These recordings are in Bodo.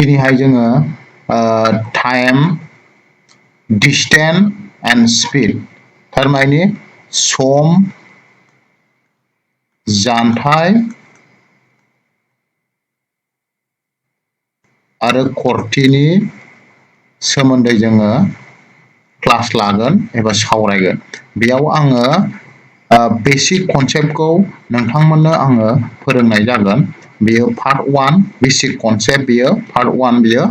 दिनैहाय जोङो टाइम डिस्टेन्स एन्ड स्पिड थारमाने सम जानथाय आरो खरथिनि सोमोन्दै जोङो क्लास लागोन एबा सावरायगोन। बेयाव आङो बेसिक कनसेप्टखौ नोंथांमोननो आङो फोरोंनाय जागोन। बेयो पार्ट 1 बेसिक कनसेप्ट बेयो पार्ट 1 बेयो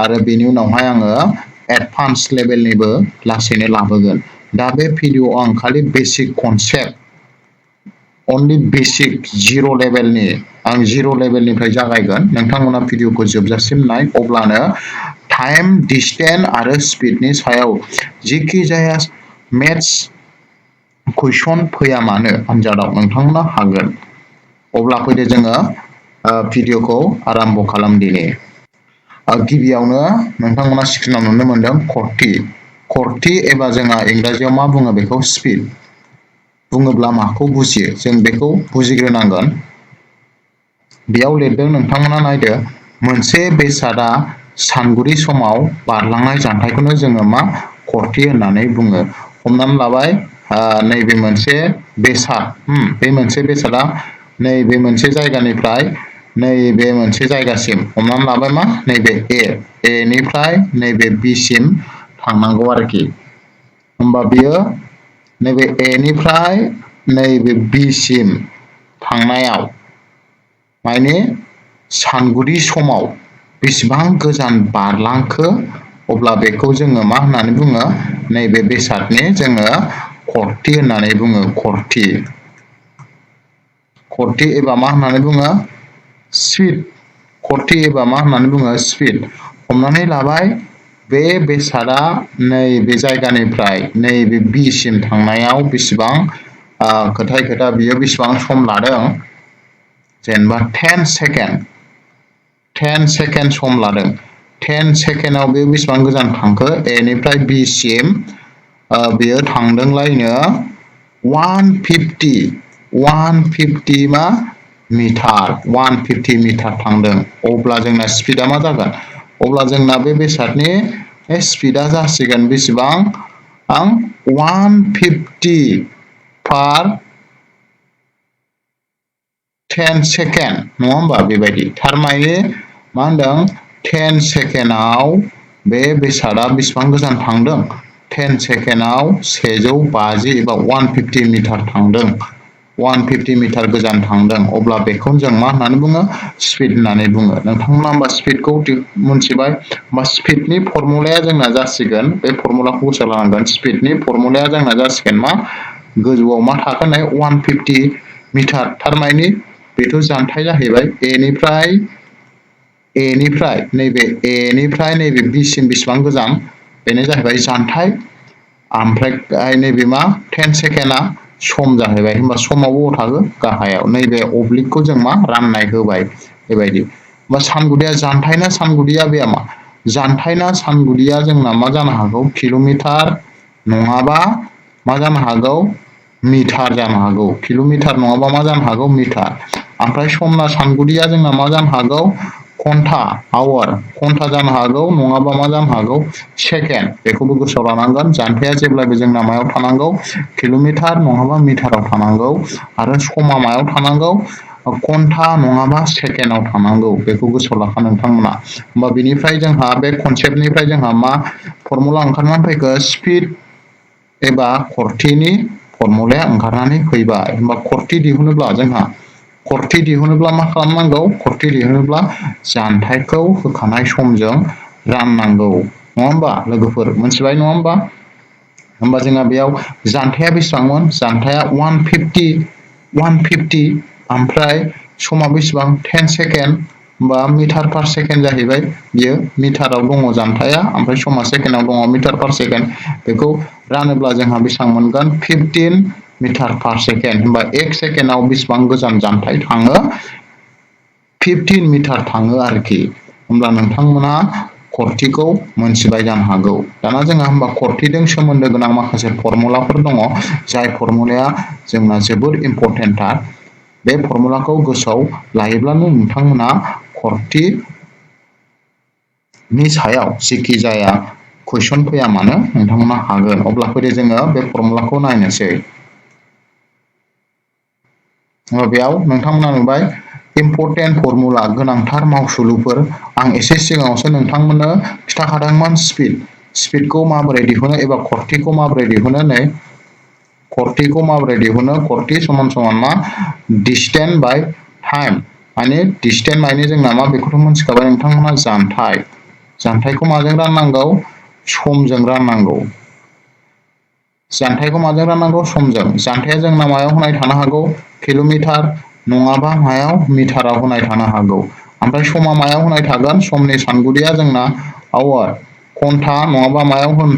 आरो बेनि उनावहाय आङो एडभान्स लेभेलनिबो लासैनो लाबोगोन। दा बे भिडिअ'आव आं खालि बेसिक कनसेप्ट अनलि बेसिक जिर' लेभेलनि आं जिर' लेभेलनिफ्राय जागायगोन। नोंथांमोना भिडिअ'खौ जोबजासिम नाय अब्लानो टाइम डिस्टेन्स आरो स्पिडनि सायाव जिखि जाया मेथ्स कुइसन फैया मानो आनजादाव नोंथांमोना हागोन। अब्ला फैदो जोङो भिडिअ'खौ आराम्भ खालामदिनि। गिबियावनो नोंथांमोना स्क्रिनाव नुनो मोनदों खरथि एबा जोंहा इंराजियाव मा बुङो बेखौ स्पिड बुङोब्ला माखौ बुजियो जों बेखौ बुजिग्रोनांगोन। बेयाव लिरदों नोंथांमोना नायदो मोनसे बेसादा सानगुरि समाव बारलांनाय जानथायखौनो जोङो मा खरथि होननानै बुङो। हमनानै लाबाय नैबे मोनसे बेसाद बे मोनसे बेसादा नैबे मोनसे जायगानिफ्राय नैबे मोनसे जायगासिम हमनानै लाबाय मा नैबे ए निफ्राय नैबे बि सिम थांनांगौ आरोखि। होमबा बियो नैबे ए निफ्राय नैबे बि सिम थांनायाव माने सानगुरि समाव बेसेबां गोजान बारलांखो अब्ला बेखौ जोङो मा होननानै बुङो नैबे बेसादनि जोङो खरथि होननानै बुङो। खरथि एबा मा होननानै बुङो स्पिड। खरथि एबा मा होननानै बुङो स्पिड। हमनानै लाबाय बे बेसादा नैबे जायगानिफ्राय नैबे बि सिम थांनायाव बेसेबां खोथा बियो बेसेबां सम लादों जेनेबा 10 सेकेन्ड सम लादों। 10 सेकेन्डआव बे बेसेबां गोजान थांखो ए निफ्राय बि सिम बेयो थांदोंलायनो 150 मा मिटार 150 मिटार थांदों। अब्ला जोंना स्पिडा मा जागोन अब्ला जोंना बे बेसादनि स्पिडा जासिगोन बेसेबां 150 पार 10 सेकेन्ड नङा होमबा बेबायदि। थारमाने मा होनदों 10 सेकेन्डआव बे बेसादा बेसेबां गोजान थांदों 10 सेकेन्डआव 150 एबा 150 मिटार थांदों 150 मिटार गोजान थांदों। अब्ला बेखौनो जों मा होननानै बुङो स्पिड होननानै बुङो। नोंथांमोना होमबा स्पिडखौ मोनथिबाय। होमबा स्पिडनि फर्मुलाया जोंना जासिगोन बे फर्मुलाखौ गोसोआव लानांगोन। स्पिडनि फर्मुलाया जोंना जासिगोन मा गोजौआव मा थाखानाय 150 मिटार थारमाने बेथ' जानथाय जाहैबाय ए निफ्राय नैबे बि सिम बेसेबां गोजान बेनो जाहैबाय जानथाय। ओमफ्राय नैबे मा 10 सेकेन्डआ सम जाहैबाय। होमबा समाव बबाव थागोन गाहायाव नैबे अब्लिकखौ जों मा राननाय होबाय बेबायदि। होमबा सानगुदिया जानथाय ना सानगुदिया बे मा जानथाय ना सानगुदिया जोंना मा जानो हागौ किल'मिटार नङाबा मा जानो हागौ मिटार जानो हागौ। किल'मिटार नङाबा मा जानो हागौ मिटार। ओमफ्राय समना सानगुदिया जोंना मा जानो हागौ घन्टा घन्टा जानो हागौ नङाबा मा जानो हागौ सेकेन्ड। बेखौबो गोसोआव लानांगोन। जानथाया जेब्लायबो जोंना मायाव थानांगौ किल'मिटार नङाबा मिटाराव थानांगौ आरो समा मायाव थानांगौ घन्टा नङाबा सेकेन्डआव थानांगौ। बेखौ गोसोआव लाखा नोंथांमोना। होमबा बेनिफ्राय जोंहा बे कनसेप्टनिफ्राय जोंहा मा फर्मुला ओंखारनानै फैखो स्पिड एबा खरथिनि फर्मुलाया ओंखारनानै फैबाय। होमबा खरथि दिहुनोब्ला मा खालामनांगौ खरथि दिहुनोब्ला जानथायखौ होखानाय समजों राननांगौ नङा होमबा लोगोफोर मोनथिबाय नङा होमबा। होमबा जोंहा बेयाव जानथाया बेसेबांमोन जानथाया 150 ओमफ्राय समा बेसेबां 10 सेकेन्ड होमबा मिटार पार सेकेन्ड जाहैबाय। बियो मिटाराव दङ जानथाया ओमफ्राय समा सेकेन्डआव दङ मिटार पार सेकेन्ड। बेखौ रानोब्ला जोंहा बेसेबां मोनगोन 15 मिटार पार सेकेन्ड। होमबा 1 सेकेन्डआव बेसेबां गोजान जानथाय थाङो 15 मिटार थाङो आरोखि। होमब्ला नोंथांमोना खरथिखौ मोनथिबाय जानो हागौ। दाना जोंहा होमबा खरथिजों सोमोन्दो गोनां माखासे फर्मुलाफोर दङ जाय फर्मुलाया जोंना जोबोद इम्परटेन्टथार। बे फर्मुलाखौ गोसोआव लायोब्लानो नोंथांमोना खरथि नि सायाव जिखि जाया कुइसन फैया मानो नोंथांमोना हागोन। अब्ला फैदो जोङो बे फर्मुलाखौ नायनोसै। बेयाव नोंथांमोना नुबाय इम्परटेन्ट फर्मुला गोनांथार मावसुलुफोर। आं एसे सिगाङावसो नोंथांमोननो खिथाखादोंमोन स्पिडखौ माबोरै दिहुनो एबा खरथिखौ माबोरै दिहुनो। नै खरथिखौ माबोरै दिहुनो। खरथि समान समान मा डिस्टेन्स बाय टाइम। माने डिस्टेन्स माने जोंना मा बेखौथ' मिथिखाबाय नोंथांमोना जानथाय। जानथायखौ माजों राननांगौ समजों राननांगौ। जानथायखौ माजों राननांगौ समजों। जानथाया जोंना मायाव होनाय थानो हागौ किल'मिटार नङाबा मायाव मिटाराव होनाय थानो हागौ। ओमफ्राय समा मायाव होनाय थागोन समनि सानगुदिया जोंना आवार घन्टा नङाबा मायाव होनो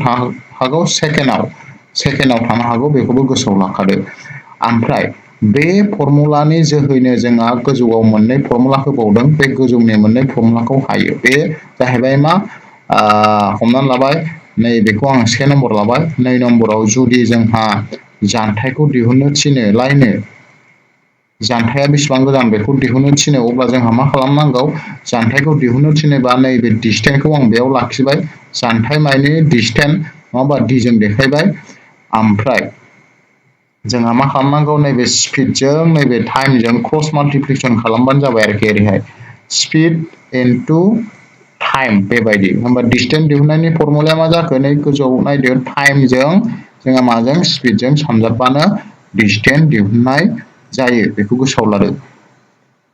हागौ सेकेन्डआव थानो हागौ। बेखौबो गोसोआव लाखादो। ओमफ्राय बे फर्मुलानि जोहैनो जोंहा गोजौआव मोननै फर्मुला होबावदों। बे गोजौनि मोननै फर्मुलाखौ हायो। बे जाहैबाय मा हमनानै लाबाय नैबेखौ आं से नम्बर लाबाय। 2 नम्बराव जुदि जोंहा जानथायखौ दिहुननो थिनो लायनो जानथाया बेसेबां गोजान बेखौ दिहुननो थिनो अब्ला जोंहा मा खालामनांगौ जानथायखौ दिहुननो थिनोबा नैबे डिस्टेन्सखौ आं बेयाव लाखिबाय। जानथाय माने डिस्टेन्स नङाबा डिजों देखायबाय। ओमफ्राय जोंहा मा खालामनांगौ नैबे स्पिडजों नैबे टाइमजों क्रस माल्टिप्लिकेसन खालामबानो जाबाय आरोखि। ओरैहाय स्पिड इनटु टाइम बेबायदि। होमबा डिस्टेन्स दिहुननायनि फर्मुलाया मा जाखो नै गोजौआव नायदो टाइमजों जोंहा माजों स्पिडजों सानजाबबानो डिस्टेन्स दिहुननाय जायो। बेखौ गोसोआव लादो।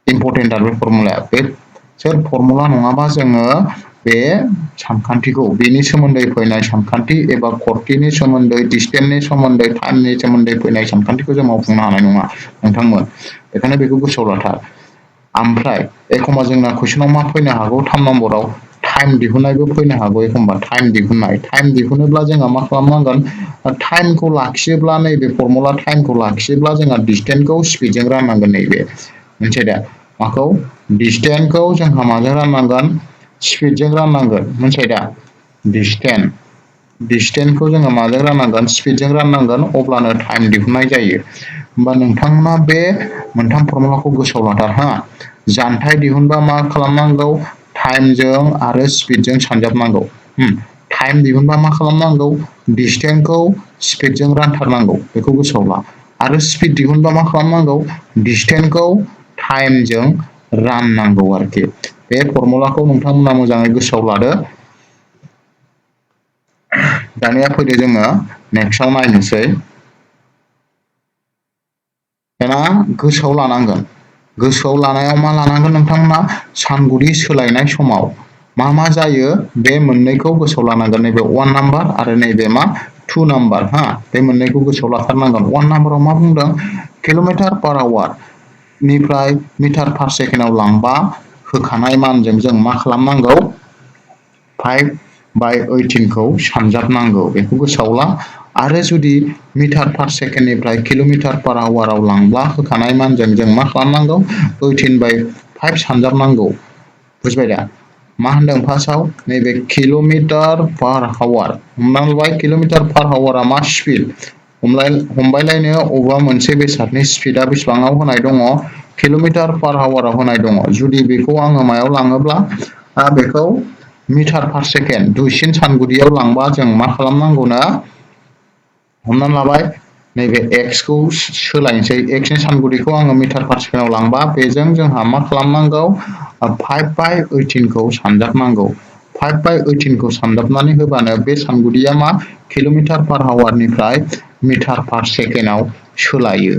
इम्परटेन्ट आरो बे फर्मुलाया। बे सोर फर्मुला नङाबा जोङो बे सानखान्थिखौ बेनि सोमोन्दै फैनाय सानखान्थि एबा खरथिनि सोमोन्दै डिस्टेन्सनि सोमोन्दै टाइमनि सोमोन्दै फैनाय सानखान्थिखौ जों मावफुंनो हानाय नङा नोंथांमोन। बेखायनो बेखौ गोसोआव लाथार। ओमफ्राय एखमबा जोंना कुइसनाव मा फैनो हागौ 3 नम्बराव टाइम दिहुननायबो फैनो हागौ। एखमबा टाइम दिहुनोब्ला जोंहा मा खालामनांगोन टाइमखौ लाखियोब्ला नैबे फर्मुला टाइमखौ लाखियोब्ला जोंहा डिस्टेन्सखौ स्पिडजों राननांगोन। नैबे मोनसे दा माखौ डिस्टेन्सखौ जोंहा माजों राननांगोन स्पिडजों राननांगोन। मोनथिबाय दा डिस्टेन्सखौ जोङो माजों राननांगोन स्पिडजों राननांगोन। अब्लानो टाइम दिहुननाय जायो। होमबा नोंथांमोना बे मोनथाम फर्मुलाखौ गोसोआव लाथार हा। जानथाय दिहुनबा मा खालामनांगौ टाइमजों आरो स्पिडजों सानजाबनांगौ। टाइम दिहुनबा मा खालामनांगौ डिस्टेन्सखौ स्पिडजों रानथारनांगौ। बेखौ गोसोआव ला। आरो स्पिड दिहुनबा मा खालामनांगौ डिस्टेन्सखौ टाइमजों राननांगौ आरोखि। बे फर्मुलाखौ नोंथांमोना मोजाङै गोसोआव लादो। दानिया फैदो जोङो नेक्स्टआव नायनोसै। दाना गोसोआव लानांगोन। गोसोआव लानायाव मा लानांगोन नोंथांमोना सानगुदि सोलायनाय समाव मा जायो बे मोननैखौ गोसोआव लानांगोन। नैबे 1 नाम्बार आरो नैबे मा 2 नाम्बार हा। बे मोननैखौ गोसोआव लाथारनांगोन। 1 नाम्बाराव मा बुंदों किल'मिटार पार आवार निफ्राय मिटार पार सेकेन्डआव लांबा होखानाय मानजों जों मा खालामनांगौ 5/18 खौ सानजाबनांगौ। बेखौ गोसोआव ला। आरो जुदि मिटार पार सेकेन्डनिफ्राय किल'मिटार पार आवाराव लांब्ला होखानाय मानजों जों मा खालामनांगौ 18/5 सानजाबनांगौ। बुजिबाय दा मा होनदों फार्स्टआव नैबे किल'मिटार पार आवार हमना लाबाय किल'मिटार पार आवारा मा स्पिड हमबायलायनो अबेबा मोनसे बेसादनि स्पिडा बेसेबाङाव होनाय दङ किल'मिटार पार आवाराव होनाय दङ। जुदि बेखौ आङो मायाव लाङोब्ला बेखौ मिटार पार सेकेन्ड दुइसिन सानगुदियाव लांबा जों मा खालामनांगौनो हमनानै लाबाय नैबे एक्सखौ सोलायनोसै। एक्सनि सानगुदिखौ आङो मिटार पार सेकेन्डआव लांबा बेजों जोंहा मा खालामनांगौ 5/18 खौ सानजाबनांगौ। 5/18 खौ सानजाबनानै होबानो बे सानगुदिया मा किल'मिटार पार आवारनिफ्राय मिटार पार सेकेन्डआव सोलायो।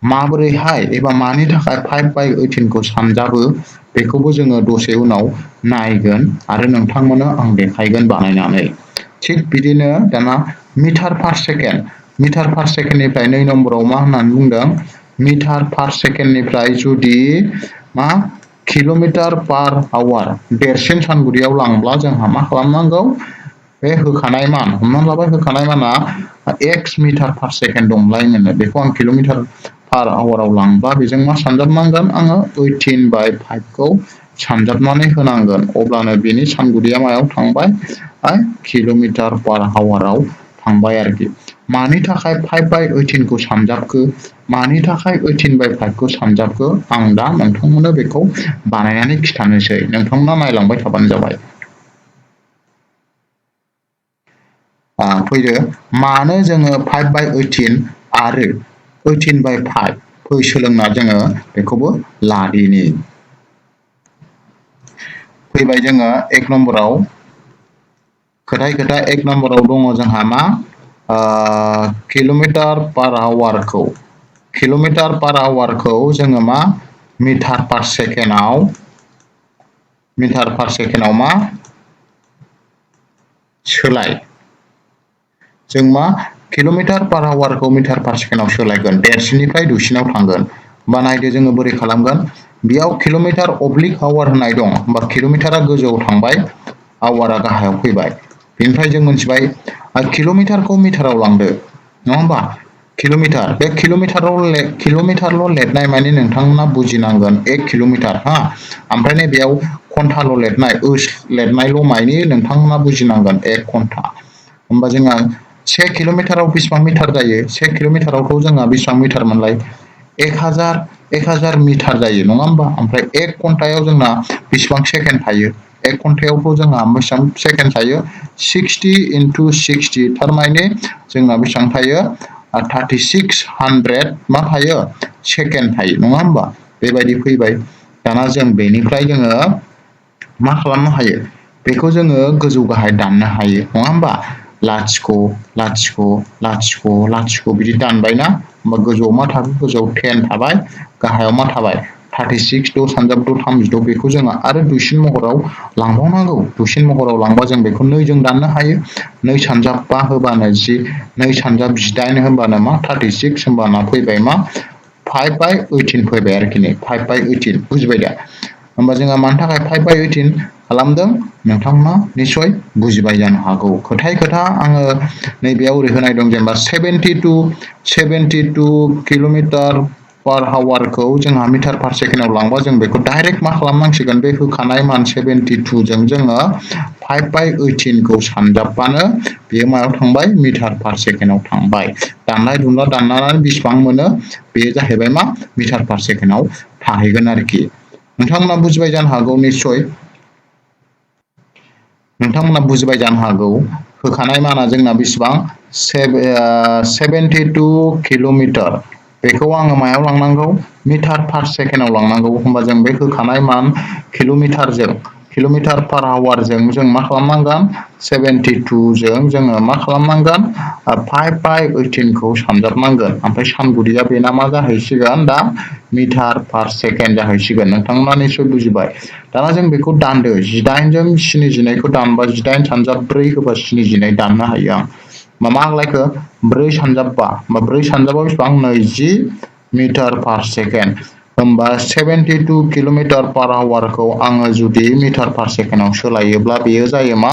माबोरैहाय एबा मानि थाखाय 5/18 खौ सानजाबो बेखौबो जोङो दसे उनाव नायगोन आरो नोंथांमोननो आं देखायगोन बानायनानै। थिग बिदिनो दाना मिटार पार सेकेन्डनिफ्राय 2 नम्बराव मा होननानै बुंदों मिटार पार सेकेन्डनिफ्राय जुदि मा किल'मिटार पार आवार देरसिन सानगुदियाव लांब्ला जोंहा मा खालामनांगौ बे होखानाय मान हमनानै लाबाय होखानाय माना एक्स मिटार पार सेकेन्ड दंलायनो बेखौ आं किल'मिटार पार आवाराव लांब्ला बेजों मा सानजाबनांगोन आङो 18/5 खौ सानजाबनानै होनांगोन। अब्लानो बेनि सानगुदिया मायाव थांबाय किल'मिटार पार आवाराव थांबाय आरोखि। मानि थाखाय 5/18 खौ सानजाबखो मानि थाखाय 18/5 खौ सानजाबखो आं दा नोंथांमोननो बेखौ बानायनानै खिथानोसै। नोंथांमोना नायलांबाय थाबानो जाबाय। फैदो मानो जोङो 5/18 आरो 18/5 फै सोलोंना जोङो बेखौबो लादिनि फैबाय जोङो 1 नम्बराव खोथा 1 नम्बराव दङ जोंहा मा किल'मिटार पार आवारखौ जोङो मा मिटार पार सेकेन्डआव मा सोलाय जों मा किल'मिटार पार आवारखौ मिटार पार सेकेन्डआव सोलायगोन देरसिननिफ्राय दुइसिनाव थांगोन होमबा नायदो जोङो बोरै खालामगोन बेयाव किल'मिटार अब्लिक आवार होननाय दं होमबा किल'मिटारा गोजौआव थांबाय आवारा गाहायाव फैबाय बेनिफ्राय जों मोनथिबाय किल'मिटारखौ मिटाराव लांदो नङा होमबा किल'मिटार बे किल'मिटारल' लिरनाय माने नोंथांमोना बुजिनांगोन 1 किल'मिटार ओमफ्राय नै बेयाव घन्टाल' लिरनायल' मानि नोंथांमोना बुजिनांगोन 1 घन्टा होमबा जोंहा 1 किल'मिटाराव बेसेबां मिटार जायो 1 किल'मिटारावथ' जोंहा बेसेबां मिटार मोनलाय 1000 मिटार जायो नङा होमबा ओमफ्राय 1 घन्टायाव जोंना बेसेबां सेकेन्ड थायो 1 घन्टायावथ' जोंहा बेसेबां सेकेन्ड थायो 60 × 60 थारमाने जोंना बेसेबां थायो 3600 मा थायो सेकेन्ड थायो नङा होमबा बेबायदि फैबाय दाना जों बेनिफ्राय जोङो मा खालामनो हायो बेखौ जोङो गोजौ गाहाय दाननो हायो नङा होमबा लाथिख' बिदि दानबायना होमबा गोजौआव मा थाखो गोजौआव 10 थाबाय गाहायाव मा थाबाय 36 द' सानजाब द' 36 बेखौ जोङो आरो दुइसिन महराव लांबावनांगौ दुइसिन महराव लांबा जों बेखौ 2 जों दाननो हायो 2 सानजाब 5 होबानो 2 सानजाब 18 होबानो मा 36 होमबाना फैबाय मा 5/18 फैबाय आरोखि 5/18 बुजिबाय दा होमबा जोंहा मानि थाखाय 5/18 खालामदों नोंथांमोना निस्सय बुजिबाय जानो हागौ खोथा आङो नैबेयाव ओरै होनाय दं जेनेबा 72 किल'मिटार पार आवारखौ जोंहा मिटार पार सेकेन्डआव लांबा जों बेखौ डाइरेक्ट मा खालामनांसिगोन बे होखानाय मान 72 जों जोङो 5/18 खौ सानजाबबानो बेयो मायाव थांबाय मिटार पार सेकेन्डआव थांबाय दाननाय दुनला दाननानै बेसेबां मोनो बेयो जाहैबाय मा मिटार पार सेकेन्डआव थाहैगोन आरोखि नोंथांमोना बुजिबाय जानो हागौ निस्सय नोंथांमोना बुजिबाय जानो हागौ होखानाय माना जोंना बेसेबां 72 किल'मिटार बेखौ आङो मायाव लांनांगौ मिटार पार सेकेन्डआव लांनांगौ होमबा जों बे होखानाय मान किल'मिटार पार आवारजों जों मा खालामनांगोन 72 जों जोङो मा खालामनांगोन 5/18 खौ सानजाबनांगोन ओमफ्राय सानगुदिया बेना मा जाहैसिगोन दा मिटार पार सेकेन्ड जाहैसिगोन नोंथांमोना निस्सय बुजिबाय दाना जों बेखौ दानदो 18 जों 72 खौ दानबा 18 सानजाब 4 होबा 72 दाननो हायो आं मा आग्लायखो 4 सानजाब 5 होमबा 4 सानजाबाव बेसेबां 20 मिटार पार सेकेन्ड होमबा 72 किल'मिटार पार आवारखौ आङो जुदि मिटार पार सेकेन्डआव सोलायोब्ला बेयो जायो मा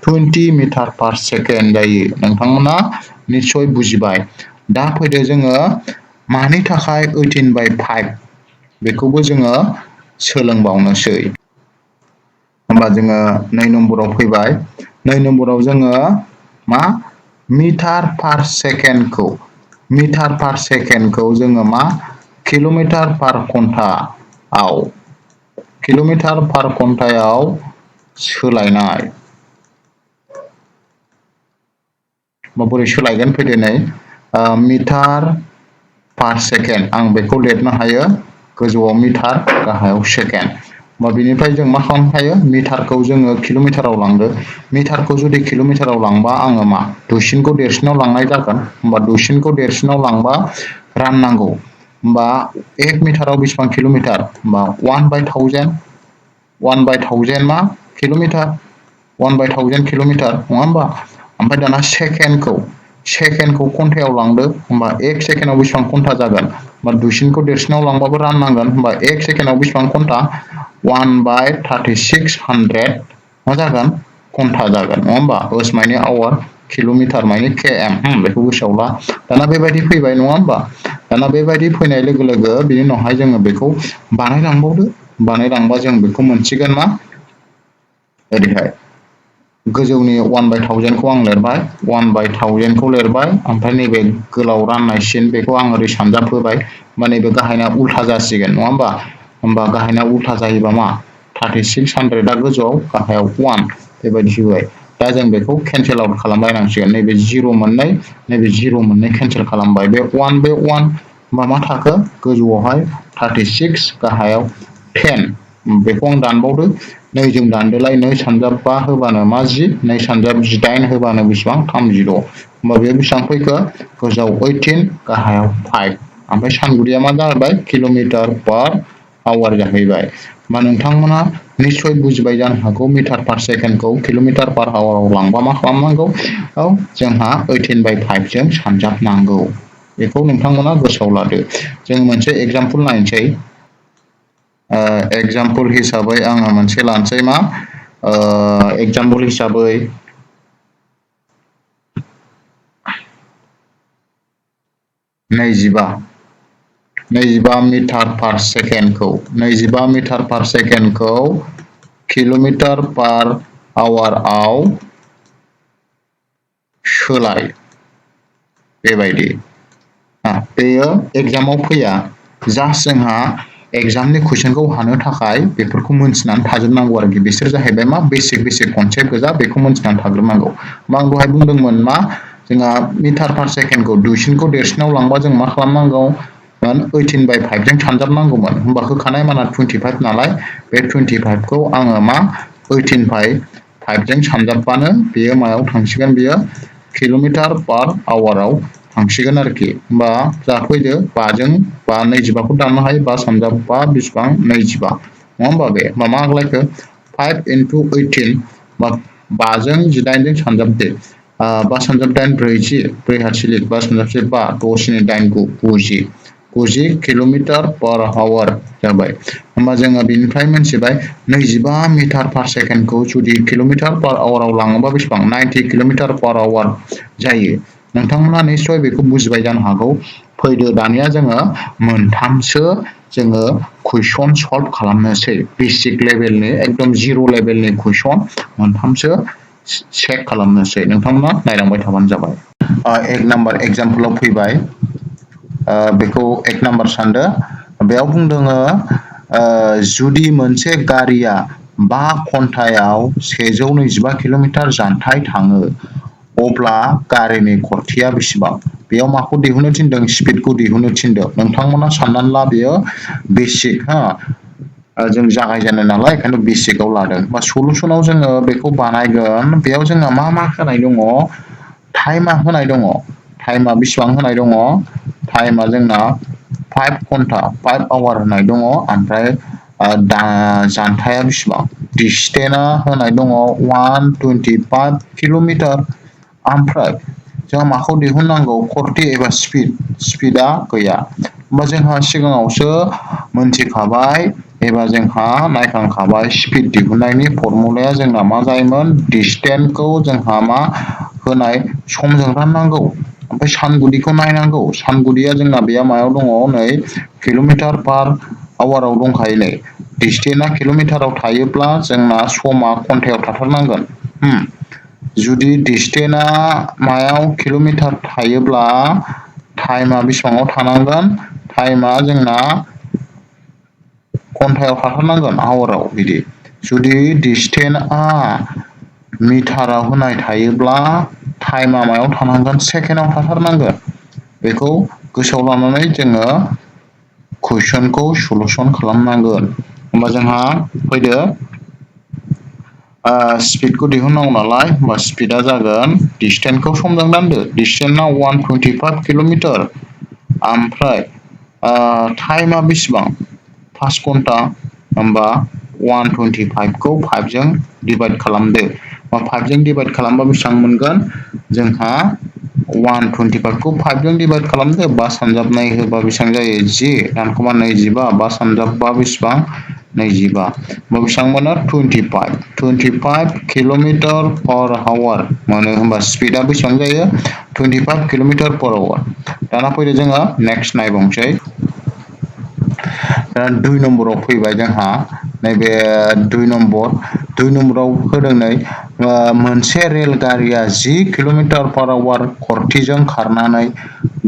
20 मिटार पार सेकेन्ड जायो नोंथांमोना निस्सय बुजिबाय दा फैदो जोङो मानि थाखाय 18/5 बेखौबो जोङो सोलोंबावनोसै होमबा जोङो 2 नम्बराव फैबाय 2 नम्बराव जोङो मा मिटार पार सेकेन्डखौ जोङो मा किल'मिटार पार घन्टायाव सोलायनाय माबोरै सोलायगोन फैदो नै मिटार पार सेकेन्ड आं बेखौ लिरनो हायो गोजौआव मिटार गाहायाव सेकेन्ड होमबा बेनिफ्राय जों मा खालामनो हायो मिटारखौ जोङो किल'मिटाराव लांदो मिटारखौ जुदि किल'मिटाराव लांबा आङो मा दुइसिनखौ देरसिनाव लांनाय जागोन होमबा दुइसिनखौ देरसिनाव लांबा राननांगौ होमबा 1 मिटाराव बेसेबां किल'मिटार होमबा 1/1000 मा किल'मिटार 1/1000 किल'मिटार नङा होमबा ओमफ्राय दाना सेकेन्डखौ घन्टायाव लांदो होमबा 1 सेकेन्डआव बेसेबां घन्टा जागोन होमबा दुइसिनखौ देरसिनाव लांबाबो राननांगोन होमबा 1 सेकेन्डआव बेसेबां घन्टा 1/3600 मा जागोन घन्टा जागोन नङा होमबा ओस माने आवार किल'मिटार माने km बेखौ गोसोआव ला दाना बेबायदि फैबाय नङा होमबा दाना बेबायदि फैनाय लोगो लोगो बिनि उनावहाय जोङो बेखौ बानायलांबा जों बेखौ मोनसिगोन मा ओरैहाय गोजौनि 1/1000 खौ आं लिरबाय 1/1000 खौ लिरबाय ओमफ्राय नैबे गोलाव राननाय सिन बेखौ आं ओरै सानजाब होबाय होमबा नैबे गाहायना उल्था जासिगोन नङा होमबा गाहायना उल्था जायोबा मा 3600 गोजौआव गाहायाव 1 बेबायदि होबाय दा जों बेखौ केन्सेल आउट खालामलायनांसिगोन नैबे 0 मोननै नैबे 0 मोननै केन्सेल खालामबाय बे 1 होमबा मा थाखो गोजौआवहाय 36 गाहायाव 10 बेखौ आं दानबावदो नैजों दानदोलाय 2 सानजाब 5 होबानो मा 10 2 सानजाब 18 होबानो बेसेबां 36 होमबा बेयो बेसेबां फैखो गोजौआव 18 गाहायाव 5 ओमफ्राय सानगुदिया मा जाबाय किल'मिटार पार आवार जाहैबाय होमबा नोंथांमोना निस्सय बुजिबाय जानो हागौ मिटार पार सेकेन्डखौ किल'मिटार पार आवाराव लांबा मा खालामनांगौ जोंहा 18/5 जों सानजाबनांगौ बेखौ नोंथांमोना गोसोआव लादो जों मोनसे एग्जाम्पल नायनोसै एग्जाम्पल हिसाबै आङो मोनसे लानोसै मा एग्जाम्पल हिसाबै 25 मिटार पार सेकेन्डखौ 25 मिटार पार सेकेन्डखौ किल'मिटार पार आवाराव सोलाय बेबायदि बेयो एग्जामाव फैया जास्ट जोंहा एग्जामनि कुइसनखौ हानो थाखाय बेफोरखौ मोनथिनानै थाजोबनांगौ आरोखि बिसोर जाहैबाय मा बेसिक कनसेप्ट गोजा बेखौ मोनथिनानै थाग्रोनांगौ आं दहाय बुंदोंमोन मा जोंहा मिटार पार सेकेन्डखौ दुइसिनखौ देरसिनाव लांबा जों मा खालामनांगौ 18/5 जों सानजाबनांगौमोन होमबा होखानाय माना 25 नालाय बे 25 खौ आङो मा 18/5 जों सानजाबबानो बेयो मायाव थांसिगोन बेयो किल'मिटार पार आवाराव थांसिगोन आरोखि होमबा जाफैदो 5जों 25खौ दाननो हायो 5 सानजाब 5 बेसेबां 25 नङा होमबा बे मा आग्लायखो 5 into 18 बा 5जों 18जों सानजाबदो 5 सानजाब 8 40 4 हाथिलिक 5 सानजाब 5 6 स्नि 8 9 90 किल'मिटार पार आवार जाबाय होमबा जोङो बेनिफ्राय मोनथिबाय 25 मिटार पार सेकेन्डखौ जुदि किल'मिटार पार आवाराव लाङोबा बेसेबां 90 किल'मिटार पार आवार जायो नोंथांमोना निस्सय बेखौ बुजिबाय जानो हागौ फैदो दानिया जोङो मोनथामसो जोङो कुइसन सल्भ खालामनोसै बेसिक लेभेलनि एकदम जिर' लेभेलनि कुइसन मोनथामसो चेक खालामनोसै नोंथांमोना नायलांबाय थाबानो जाबाय एक नाम्बार एग्जाम्पलाव फैबाय बेखौ एक नाम्बार सानदो बेयाव बुंदों जुदि मोनसे गारिया 5 घन्टायाव 125 किल'मिटार जानथाइ थाङो अब्ला गारिनि खरथिया बेसेबां बेयाव माखौ दिहुननो थिनदों स्पिडखौ दिहुननो थिनदों नोंथांमोना साननानै ला बेयो बेसिक जों जागायजेननाय नालाय ओंखायनो बेसिकआव लादों बा सलुसनाव जोङो बेखौ बानायगोन बेयाव जोंहा मा होनाय दङ टाइमा होनाय दङ टाइमा बेसेबां होनाय दङ टाइमा जोंना 5 घन्टा 5 आवार होनाय दङ ओमफ्राय जानथाया बेसेबां डिसटेन्सआ होनाय दङ 125 किल'मिटार ओमफ्राय जोंहा माखौ दिहुननांगौ खरथि एबा स्पिडआ गैया होमबा जोंहा सिगाङावसो मोनथिखाबाय एबा जोंहा नायखांखाबाय स्पिड दिहुननायनि फर्मुलाया जोंना मा जायोमोन डिसटेन्सखौ जोंहा मा होनाय समजों राननांगौ ओमफ्राय सानगुदिखौ नायनांगौ सानगुदिया जोंना बेया मायाव दङ नै किल'मिटार पार आवाराव दंखायो नै डिसटेन्सआ किल'मिटाराव थायोब्ला जोंना समा घन्टायाव थाथारनांगोन जुदि डिसटेन्सआ मायाव किल'मिटार थायोब्ला टाइमा बेसेबाङाव थानांगोन टाइमा जोंना घन्टायाव थाथारनांगोन आवाराव बिदि जुदि डिसटेन्सआ मिटाराव होनाय थायोब्ला टाइमा मायाव थानांगोन सेकेन्डआव थाथारनांगोन बेखौ गोसोआव लानानै जोङो कुइसनखौ सलुसन खालामनांगोन होमबा जोंहा फैदो स्पिडखौ दिहुननांगौ नालाय होमबा स्पिडआ जागोन डिसटेन्सखौ समजों दानदो डिसटेन्सआ 125 किल'मिटार ओमफ्राय टाइमा बेसेबां 5 घन्टा होमबा 125खौ 5जों डिभाइड खालामदो 5जों डिभाइड खालामबा बेसेबां मोनगोन जोंहा 125खौ 5जों डिभाइड खालामदो 5 सानजाबनाय होबा बेसेबां जायो 10 दानख'मा 25 5 सानजाबबा बेसेबां 25 बेसेबां मोनो 25 किल'मिटार पार आवार मोनो होमबा स्पिडआ बेसेबां जायो 25 किल'मिटार पार आवार दाना फैदो जोङो नेक्स्ट नायबावनोसै दा 2 नम्बराव फैबाय जोंहा नैबे 2 नम्बराव होदों नै मोनसे रेलगारिया 10 किल'मिटार पार आवार खरथिजों खारनानै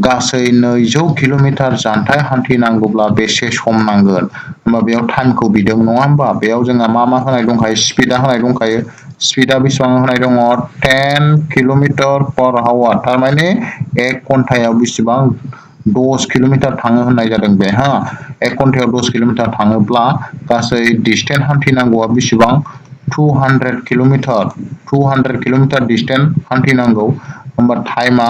गासै 200 किल'मिटार जानथाइ हान्थिनांगौब्ला बेसे सम नांगोन होमबा बेयाव टाइमखौ बिदों नङा होमबा बेयाव जोंहा मा होनाय दंखायो स्पिडआ होनाय दंखायो स्पिडा बेसेबां होनाय दङ 10 किलोमिटार पर आवर थारमाने 1 घन्टायाव बेसेबां 10 किलोमिटार थाङो होननाय जादों बे 1 घन्टायाव 10 किलोमिटार थाङोब्ला गासै डिस्टेन्स हान्थिनांगौआ बेसेबां 200 किलोमिटार डिस्टेन्स हान्थिनांगौ होमबा टाइमा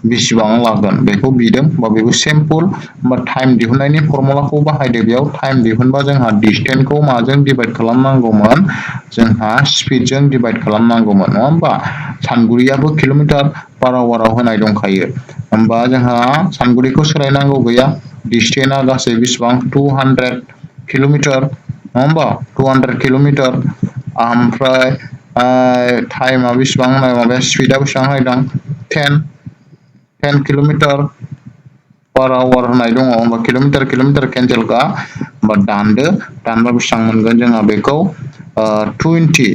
बेसेबां लागोन बेखौ बिदों बा बेबो सिम्पल होमबा टाइम दिहुननायनि फर्मुलाखौ बाहायदो बेयाव टाइम दिहुनबा जोंहा डिस्टेन्सखौ माजों डिभाइड खालामनांगौमोन जोंहा स्पिडजों डिभाइड खालामनांगौमोन नङा होमबा सानगुरियाबो किलोमिटार पर आवाराव होनाय दंखायो होमबा जोंहा सानगुरिखौ सोलायनांगौ गैया डिस्टेन्सआ गासै बेसेबां 200 किलोमिटार नङा होमबा 200 किलोमिटार ओमफ्राय टाइमा बेसेबां होनाय माबाया स्पिडआ बेसेबां होनाय दं 10 किलोमिटार पर आवार होनाय दङ होमबा किलोमिटार केन्सेलखा होमबा दानबा बेसेबां मोनगोन जोंहा बेखौ 20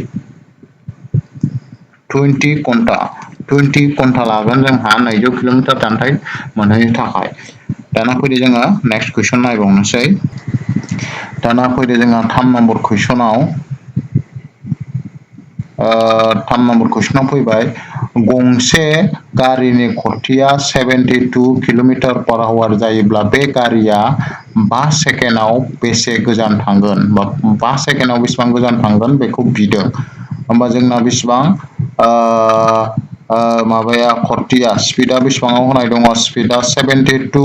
घन्टा लागोन जोंहा 200 किलोमिटार जानथाय मोनहैनो थाखाय दाना फैदो जोङो नेक्स्ट कुइसन नायबावनोसै दाना फैदो जोंहा 3 नम्बर कुइसनाव 3 नम्बर कुइसनाव फैबाय गंसे गारिनि खरथिया 72 किलोमिटार पर आवार जायोब्ला बे गारिया 5 सेकेन्डआव बेसे गोजान थांगोन बा 5 सेकेन्डआव बेसेबां गोजान थांगोन बेखौ बिदों होमबा जोंना बेसेबां माबाया खरथिया स्पिडआ बेसेबाङाव होनाय दङ स्पिडआ 72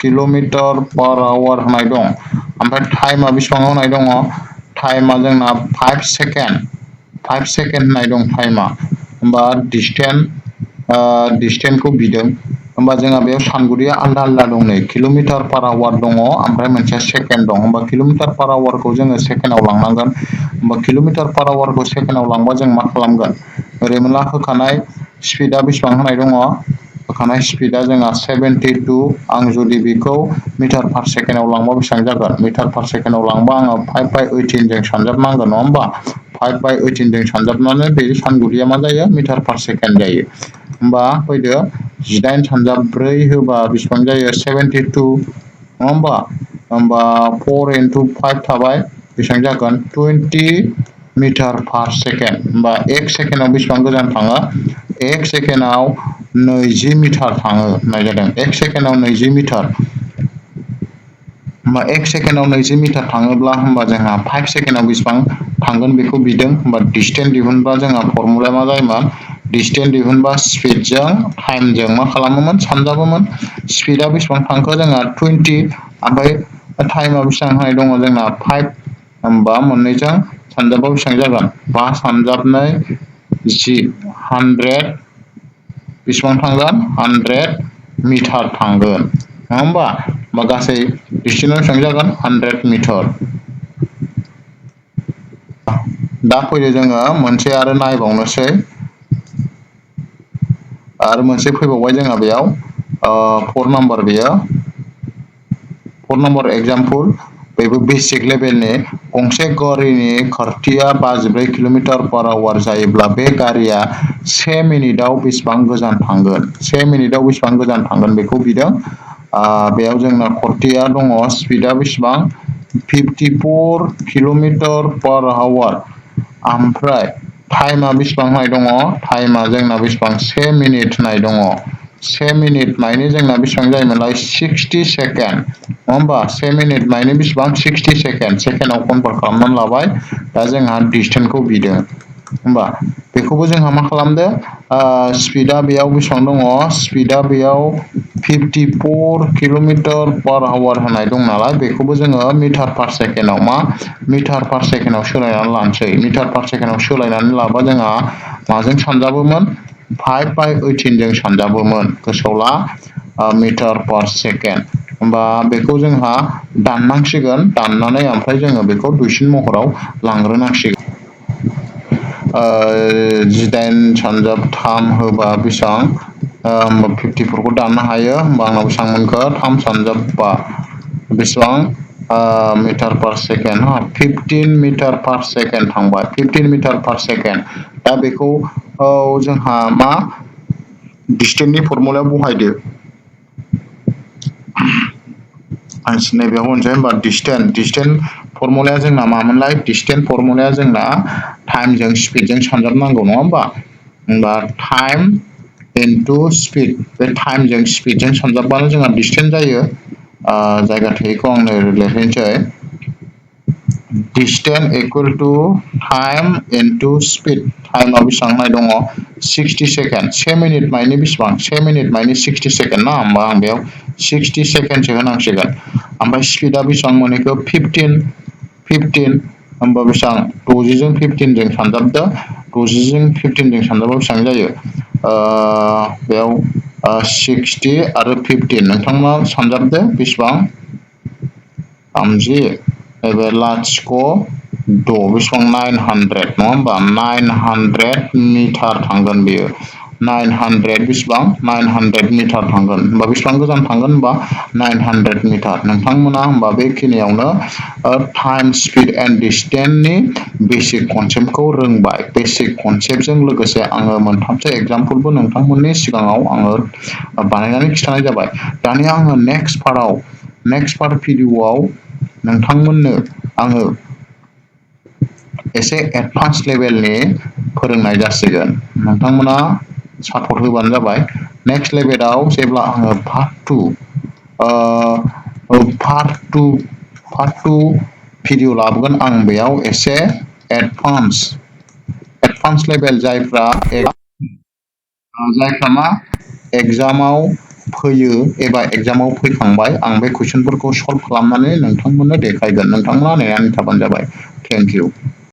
किलोमिटार पर आवार होनाय दं ओमफ्राय टाइमा बेसेबाङाव होनाय दङ टाइमा जोंना 5 सेकेन्ड होननाय दं टाइमा होमबा डिस्टेन्सखौ बिदों होमबा जोंहा बेयाव सानगुरिया आलदा दं नै किलोमिटार पर आवार दङ ओमफ्राय मोनसे सेकेन्ड दं होमबा किलोमिटार पर आवारखौ जोङो सेकेन्डआव लांनांगोन होमबा किलोमिटार पर आवारखौ सेकेन्डआव लांबा जों मा खालामगोन ओरैमोनला होखानाय स्पिडआ बेसेबां होनाय दङ होखानाय स्पिडआ जोंहा 72 आं जुदि बेखौ मिटार पार सेकेन्डआव लांबा बेसेबां जागोन मिटार पार सेकेन्डआव लांबा आङो 5/18 जों सानजाबनांगोन नङा होमबा 5/18 जों सानजाबनानै बे सानगुरिया मा जायो मिटार पार सेकेन्ड जायो होमबा फैदो 18 सानजाब 4 होबा बेसेबां जायो 72 नङा होमबा 4 into 5 थाबाय बेसेबां जागोन 20 मिटार पार सेकेन्ड होमबा 1 सेकेन्डआव बेसेबां गोजान थाङो 1 सेकेन्डआव 20 मिटार थाङो होननाय जादों 1 सेकेन्डआव 20 मिटार होमबा 1 सेकेन्डआव 20 मिटार थाङोब्ला होमबा जोंहा 5 सेकेन्डआव बेसेबां थांगोन बेखौ बिदों होमबा डिस्टेन्स दिहुनबा जोंहा फर्मुलाया मा जायोमोन डिस्टेन्स दिहुनबा स्पिडजों टाइमजों मा खालामोमोन सानजाबोमोन स्पिडआ बेसेबां थांखो जोंहा 20 ओमफ्राय टाइमा बेसेबां होनाय दङ जोंना 5 होमबा मोननैजों सानजाबा बेसेबां जागोन 5 सानजाबनै 100 बेसेबां थांगोन 100 मिटार थांगोन नङा होमबा गासै डिस्टेन्सआ बेसेबां जागोन 100 मिटार दा फैदो जोङो मोनसे आरो नायबावनोसै आरो मोनसे फैबावबाय जोंहा बेयाव 4 नाम्बार बेयो 4 नाम्बार एग्जाम्पल बेबो बेसिक लेभेलनि गंसे गारिनि खारथिया 54 किलोमिटार पर आवार जायोब्ला बे गारिया 1 मिनिटआव बेसेबां गोजान थांगोन 1 मिनिटआव बेसेबां गोजान थांगोन बेखौ बिदों बेयाव जोंना खरथिया दङ स्पिडआ बेसेबां 54 किलोमिटार पर आवार ओमफ्राय टाइमा बेसेबां होनाय दङ टाइमा जोंना बेसेबां 1 मिनिट होनाय दङ 1 मिनिट मानि जोंना बेसेबां जायोमोनलाय 60 सेकेन्ड नङा होमबा 1 मिनिट मानि बेसेबां 60 सेकेन्डआव कनभार्ट खालामनानै लाबाय दा जोंहा डिस्टेन्सखौ बिदों होमबा बेखौबो जोंहा मा खालामदो स्पिडआ बेयाव बेसेबां दङ स्पिडआ बेयाव 54 किलोमिटार पर आवार होनाय दं नालाय बेखौबो जोङो मिटार पार सेकेन्डआव मा मिटार पार सेकेन्डआव सोलायनानै लानोसै मिटार पार सेकेन्डआव सोलायनानै लाबा जोंहा माजों सानजाबोमोन 5/18 जों सानजाबोमोन गोसोआव ला मिटार पार सेकेन्ड होमबा बेखौ जोंहा दाननांसिगोन दाननानै ओमफ्राय जोङो बेखौ दुइसिन महराव लांग्रोनांसिगोन 18 सानजाब 3 होबा बेसेबां होमबा 54 खौ दाननो हायो होमबा आंनाव बेसेबां मोनखो 3 सानजाब 5 बेसेबां मिटार पार सेकेन्ड 15 मिटार पार सेकेन्ड थांबाय 15 मिटार पार सेकेन्ड दा बेखौ जोंहा मा डिस्टेन्सनि फर्मुलायाव बहायदो आं नैबेयाव होनसै होमबा डिस्टेन्स फर्मुलाया जोंना मामोनलाय डिस्टेन्स फर्मुलाया जोंना टाइमजों स्पिडजों सानजाबनांगौ नङा होमबा टाइम इनटु स्पिड बे टाइमजों स्पिडजों सानजाबबानो जोंहा डिस्टेन्स जायो जायगा थोयैखौ आंनो लिरहैनोसै distance equal to time into speed टाइमा बेसेबां नाय दङ 60 सेकेन्ड 1 मिनिट मानि बेसेबां 1 मिनिट मानि 60 सेकेन्ड ना होमबा आं बेयाव 60 सेकेन्डसो होनांसिगोन ओमफ्राय स्पिडा बेसेबां मोनहैखो 15 होमबा बेसेबां 60 जों 15 जों सानजाबदो 60 जों 15 जों सानजाबा बेसेबां जायो बेयाव 60 आरो 15 नोंथांमोना सानजाबदो बेसेबां 30 एबा लाथिख' 6 बेसेबां 900 नङा होमबा 900 मिटार थांगोन बेयो 900 बेसेबां 900 मिटार थांगोन होमबा बेसेबां गोजान थांगोन होमबा 900 मिटार नोंथांमोना होमबा बेखिनियावनो टाइम स्पिड एन्ड डिस्टेन्सनि बेसिक कनसेप्टखौ रोंबाय बेसिक कनसेप्टजों लोगोसे आङो मोनथामसो एग्जाम्पलबो नोंथांमोननि सिगाङाव आङो बानायनानै खिन्थानाय जाबाय दानिया आङो नेक्स्ट पार्ट भिडिअआव नोंथांमोननो आङो एसे एडभान्स लेभेलनि फोरोंनाय जासिगोन नोंथांमोना सापर्ट होबानो जाबाय नेक्स्ट लेभेलाव जेब्ला आङो पार्ट टु भिडिअ लाबोगोन आं बेयाव एसे एडभान्स लेभेल जायफ्रा मा एग्जामाव फैयो एबा एग्जामाव फैखांबाय आं बे कुइसनफोरखौ सल्भ खालामनानै नोंथांमोननो देखायगोन नोंथांमोना नेनानै थाबानो जाबाय थेंक इउ